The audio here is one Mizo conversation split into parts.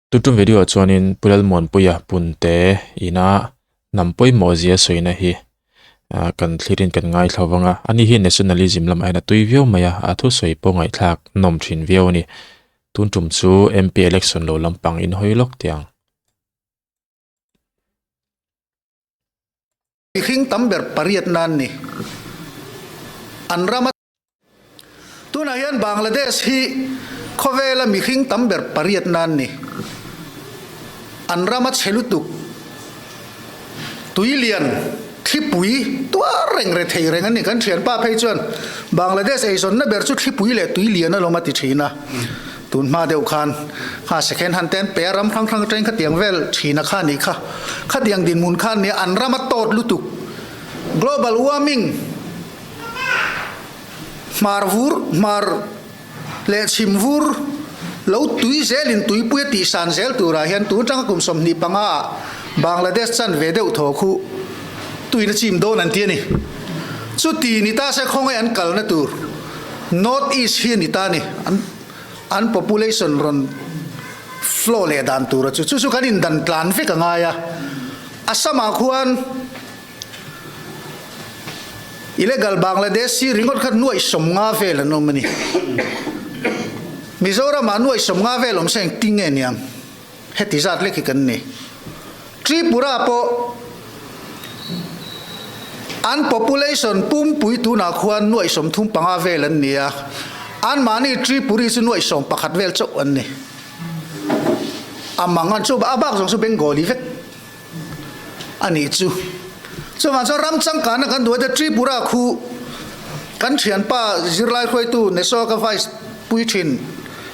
Tutum video ah chuanin Pu Lalmuanpuia Punte ina hnam pawimawh zia sawina hi ah kan thlirin kan ngaithla vang a, ani hi nationalism lamah hian a tui viau mai a, a thusawi pawh ngaihthlak nawm thin viau a ni. Tun tum chu MP election lo lampang in hawi lawk teh ang. Mihring tam ber pariat nan ni an rama. Tunah hian Bangladesh hi khawvela mihring tam ber pariat nan ni an rama chhe lutuk tui lian thlipui tuar reng re thei reng a ni. Kan thianpa phei chuan Bangladesh eizawnna ber chu thlipui leh tui lian alawm a ti thin a. Tun hma deuh khan kha second hand te an pe a, ram hrang hrang atangin khatiang vel thina kha a nih kha. Khatiang dinhmun kha nia an ram a tawt lutuk. Global warming hmar vur hmar leh chhim vur lo tui zelin tuipui a tihsan zel turah hian tun atanga kum 25 ah Bangladesh chan ve deuh thaw khu tuin a chim dawn an ti a ni. Chuti ni ta se khawngaih an kalna tur. North East hi a ni ta a ni. An an population rawn flow leh dan tura chu chu chu kan indan tlan vek a ngai a. Assam-ah khuan illegal Bangladeshi ringawt kha nuaih 50 vel an awm a ni. Mizoram-ah nuaih 50 vel awm se engtin nge niang? Heti zat lek hi kan ni. Tripura pawh an population pumpui tunah khuan nuaih 35 vel an ni a, anmahni Tripuri chu nuaih 11 vel chauh an ni. A mang an chu a bak zawng chu Bengali vek a nih chu. Chuvang chuan ram changkanna kan duh a te Tripura khu kan thianpa zirlai hruaitu Nesoka Vice pui thin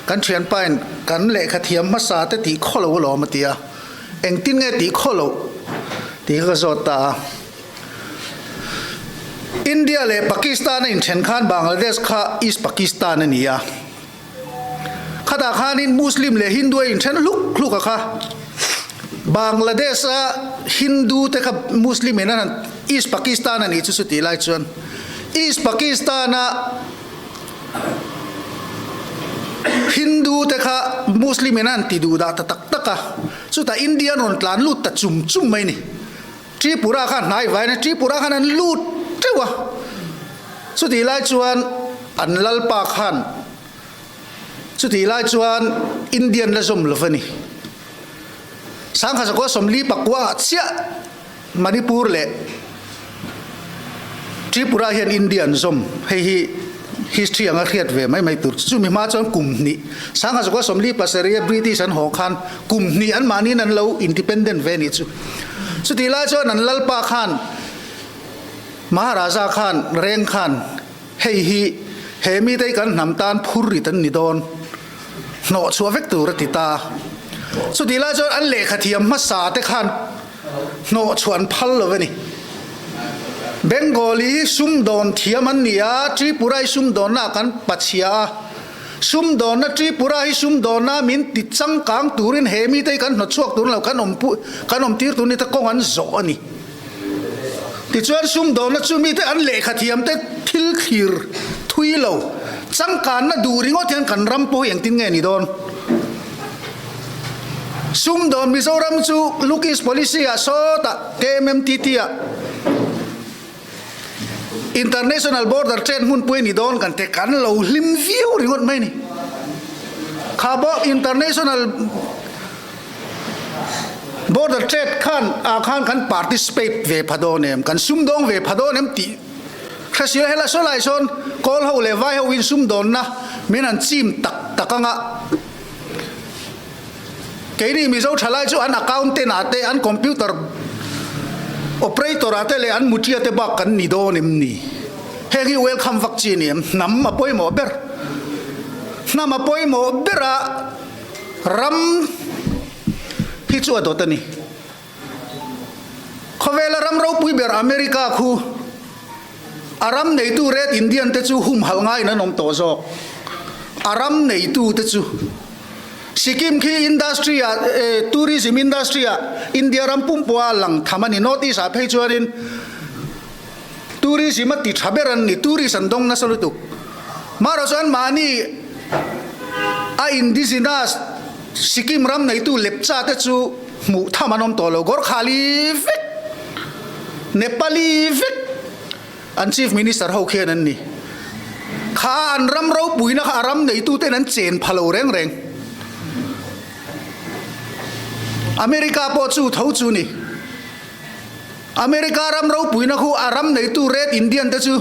kan thianpain kan lehkha thiam hmasa te tih khaw lo alawm a ti a, engtin nge tih khaw loh tih kha ka zawt ta a. India leh Pakistan a inthen khan Bangladesh kha East Pakistan a ni a, khatah khanin Muslim leh Hindu a inthen hluk hluk a kha. Bangladesh a Hindu te kha Muslim in an han East Pakistan a nih chu chutih lai chuan East Pakistan a Hindu te kha Muslim in an ti duh dah ta tak tak a, chutah India an rawn tlan lut ta chum chum mai ni. Tripura kha hnai vain a, Tripura khan an lut teuh a, chutih lai chuan an lalpa khan chutih lai chuan Indian la zawm lo va ni. 1949 ah chiah Manipur leh Tripura hian India an zawm. Hei hi history anga hriat ve mai mai tur. Chumi hma chuan kum hnih 1947 a British an haw khan kum hnih anmahniin an lo independent ve nih chu. Chutih lai chuan an lalpa khan Maharaja khan reng khan hei hi he mite hi kan hnam tan phur rit an ni dawn hnawh chhuah vek tur a ti ta. Chutih lai chuan an lehkha thiam hmasa te khan hnawh chhuan phal lo a ni. Bengali hi sumdawn thiam an ni a, Tripura hi sumdawnna ah kan pachhia a, sumdawnna Tripura hi sumdawnna min ti changkang turin he mite hi kan hnawtchhuak tur lo kan awm kan awm tir tur ni te kawng an zawh a ni. Tichuan sumdawnna chu mite an lehkha thiam te thil thlir thui lo changkanna duh ringawt hian kan ram pawh hi engtin nge ni dawn? Sumdawn Mizoram chu Look East Policy ah sawtah KMMTT ah International Border Trade hmunpui a ni dawn kan ti kan lo hlim viau ringawt mai a ni. Kha pawh International Border Trade khan ah khan kan participate ve pha dawn em, kan sumdawng ve pha dawn em tih hre si lo. Helai saw lai sawn Kawl ho leh Vai ho in sumdawnna min han chim tak tak anga. Keini Mizo thalai chu an accountant ah te, an computer operator ah te leh an mutia te bak kan ni dawn em ni? Heng hi welcome vak chi a ni em? Hnam a pawimawh ber. Hnam a pawimawh ber a ram hi chu a dawt a ni. Khawvela ram ropui ber America khu a ram neitu Red Indian te chu humhalh ngaiin an awm tawh zawk. A ram neitu te chu Sikkim khi industry ah tourism industry ah India ram pumpua lang tham a ni. North East ah phei chuanin tourism a ti tha ber an ni. Tourist an dawng nasa lutuk. Marawh chuan mahni a indigenous. Sikkim ram neitu Lepcha te chu hmuh tham an awm tawh lo, Gorkhali vek, Nepali vek an Chief Minister ho khian an ni. Kha an ram ropuina kha a ram neitu ten an chen pha lo reng reng. America pawh chu tho chu ni. America ram ropuina khu a ram neitu Red Indian te chu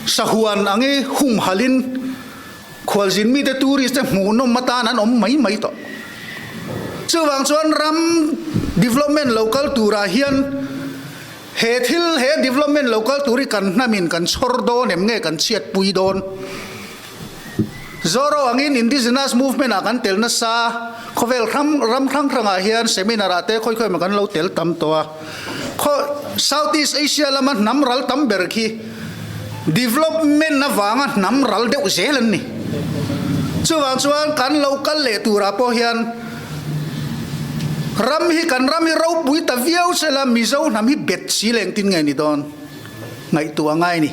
sahuan angi humhalin khualzin mite tourist te hmuhnawm atan an awm mai mai tawh. Chuvang chuan ram development lo kal turah hian he thil he development lo kal tur hi kan hnamin kan chhawr dawn em nge kan chhiatpui dawn? Zoro angin Indigenous movement ah kan tel nasa, khawvel ram ram hrang hrangah hian seminar ah te khawi khawi mah kan lo tel tam tawh a. Khaw South East Asia lama hnam ral tam ber khi development avanga hnam ral deuh zel an ni. Chuvang chuan kan lo kal leh turah pawh hian ram hi kan ram hi ropui ta viau sela Mizo hnam hi bet si leh engtin nge ni dawn? Ngaihtuah ngai ni.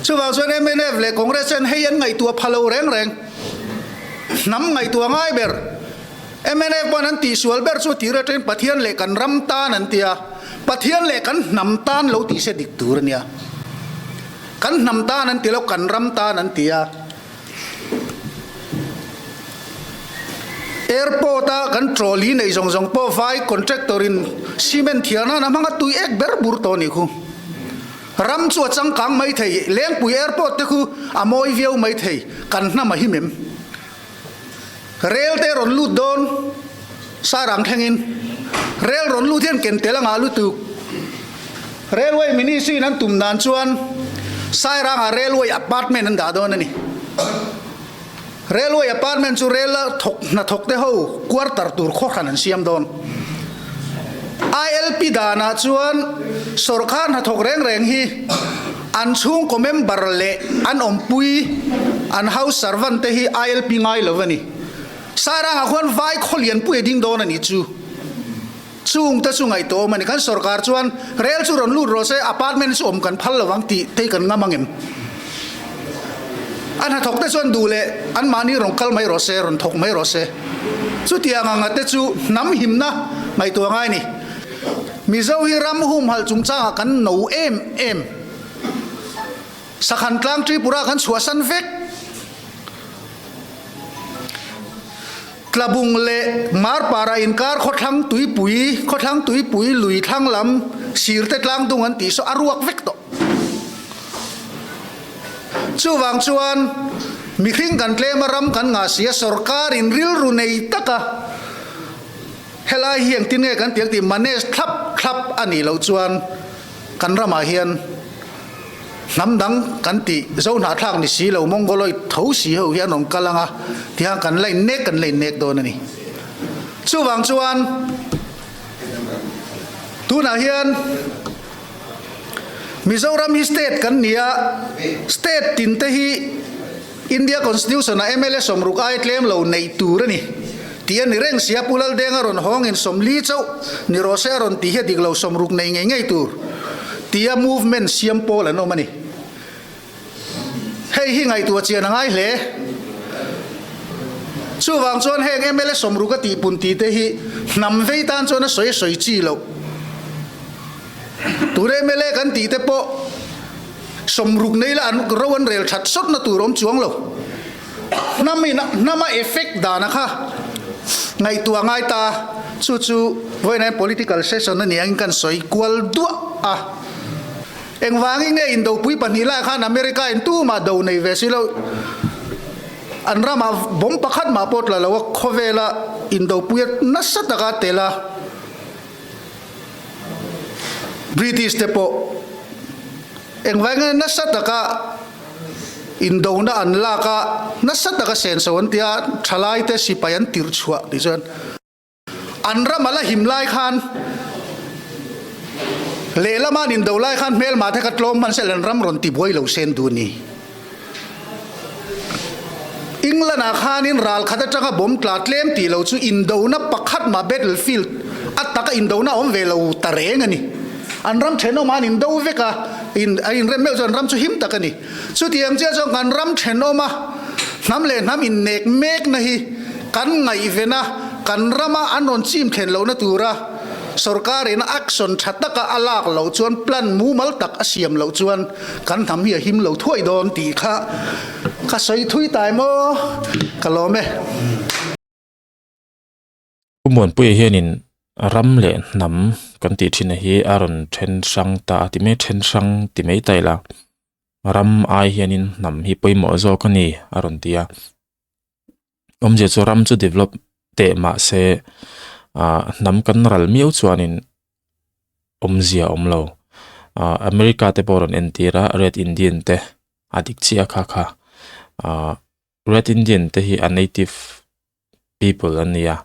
Chuvang chuan mnf leh Congress chuan hei an ngaihtuah pha lo reng reng. Hnam ngaihtuah ngai ber. Mnf pawn an tihsual ber chu tir atangin Pathian leh kan ram tan an ti a, Pathian leh kan hnam tan lo tih se dik tur a nia. Kan hnam tan an ti lo, kan ram tan an ti a. Airport a kan trolley neih zawng zawng pawh vai contractor in cement thiar nan a hmang a tui ek ber bur tawh a nih khu. Ram chu a changkang mai thei, Lengpui airport te khu a mawi viau mai thei, kan hnam a him em? Rail te rawn lut dawn Sairang thlengin rail rawn lut hian ken tel a ngah lutuk. Railway Ministry in an tum dan chuan Sairangah Railway Apartment an dah dawn a ni. Railway Apartment chu rail a thawk hnathawk te ho quarter tur khawhran an siam dawn. ILP danah chuan sawrkar hnathawk reng reng hi an chhungkaw member leh an awmpui an house servant te hi ILP ngai lo a ni. Sairangah khuan vai khawlianpui a ding dawn a nih chu. Chung te chu ngaihtuahawm a ni. Kan sorkar chuan rel chu rawn lut rawh se, apartment chu awm kan phal lo ang tih te hi kan ngam ang em? A hnathawk te chuan duh leh anmahni rawn kal mai rawh se, rawn thawk mai rawh se. Chutiang anga te chu hnam himna ngaihtuah ngai a ni. Mizo hi ram humhalh chungchangah kan no em em. Sakhan tlang Tripura kan chhuahsan vek. Tlabung leh Marpara inkar khawthlang tuipui, khawthlang tuipui lui thlang lam sirte tlang dung an tih saw a ruak vek tawh. Chuvang chuan mihring kan tlem a ram kan ngah si a, sorkarin rilru nei taka helai hi engtin nge kan tih ang tih manage thlap thlap a nih loh chuan kan ramah hian Hnam dang kan tih zo hnahthlak ni si lo Mongoloid tho si ho hi an rawn kal ang a, tihian kan la innek kan la innek dawn a ni. Chuvang chuan tunah hian Mizoram hi state kan ni a, state tin te hi India Constitution ah mla sawmruk ai tlem lo neih tur a ni tih a ni reng si a, Pu Laldenga rawn hawngin sawmli chauh ni rawh se a rawn tih hi a dik lo, sawmruk nei ngei ngei tur tia movement siam pawl an awm a ni. Hei hi ngaihtuah chian a ngai hle. Chuvang chuan heng mla sawmruk a tihpun tih te hi hnam vei tan chuan a sawi a sawi chi loh. Tur mla kan tih te pawh sawmruk nei la an ro an rel that sawt na tur awm chuang lo. Hnam in hnam a effect dan a kha ngaihtuah ngai ta chu chu vawiin hian political session a ni angin kan sawi kual duah a. Engvangin nge indopui pahnih lai khan America in tumah do nei ve si lo an ramah bomb pakhat mah pawh tla lo a khawvela indopui a nasa taka tel a. British te pawh engvai nge nasa taka indona an lak a, nasa taka senso an ti a, thalai te sipai an tirh chhuah tih chuan an ram a la him lai khan lehlama an indo lai khan hmelma te kha tlawm hman sel an ram rawn ti buai lo sen duh a ni. England ah khanin ral khat atanga bomb tla tlem tih lo chu indona pakhat mah battlefield a taka indona a awm ve lo ta reng a ni. An ram thenawmah an indo vek a, in a inrem meuh chuan ram chu him tak a ni. Chutiang chiah chuan kan ram thenawma Hnam leh hnam innek mekna hi kan ngaihven a, kan rama an rawn chim thlen lohna tura sorkarin action tha taka a lak loh chuan plan mumal tak a siam loh chuan kan hnam hi a him lo thuai dawn tih kha ka sawi thui tai maw? Ka lawm e. Pu Muanpuia hianin ram leh hnam kan tih thin a hi a rawn then hrang ta a ti mai, then hrang ti mai ta ila ram ai hianin hnam hi pawimawh zawk a ni a rawn ti a. Awmzia chu ram chu develop teh mah se ah hnam kan ral miau chuanin awmzia a awm lo. Ah America te pawh a rawn entir a Red Indian te a dik chiah kha kha ah Red Indian te hi a native people an ni a,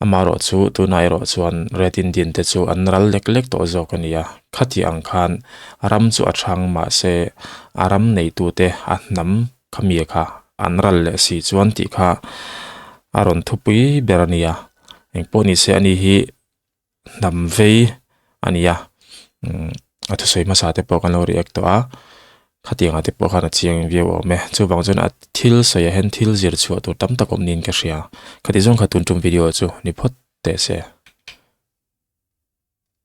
amaherawh chu tunah erawh chuan Red Indian te chu an ral lek lek tawh zawk a ni a, khati ang khan ram chu a chhang mahse a ram neitute a hnam kha mi kha an ral leh si chuan tih kha a rawn thupui ber a ni a, engpawh ni se ani hi hnam vei a ni a umm a thusawi hmasa te pawh kan lo react tawh a khatiang ah te pawh khan a chiang viau awm e chuvang chuan a thil sawi ah hian thil zir chhuah tur tam tak awm niin ka hria khati zawng kha tun tum video chu ni phawt teh se.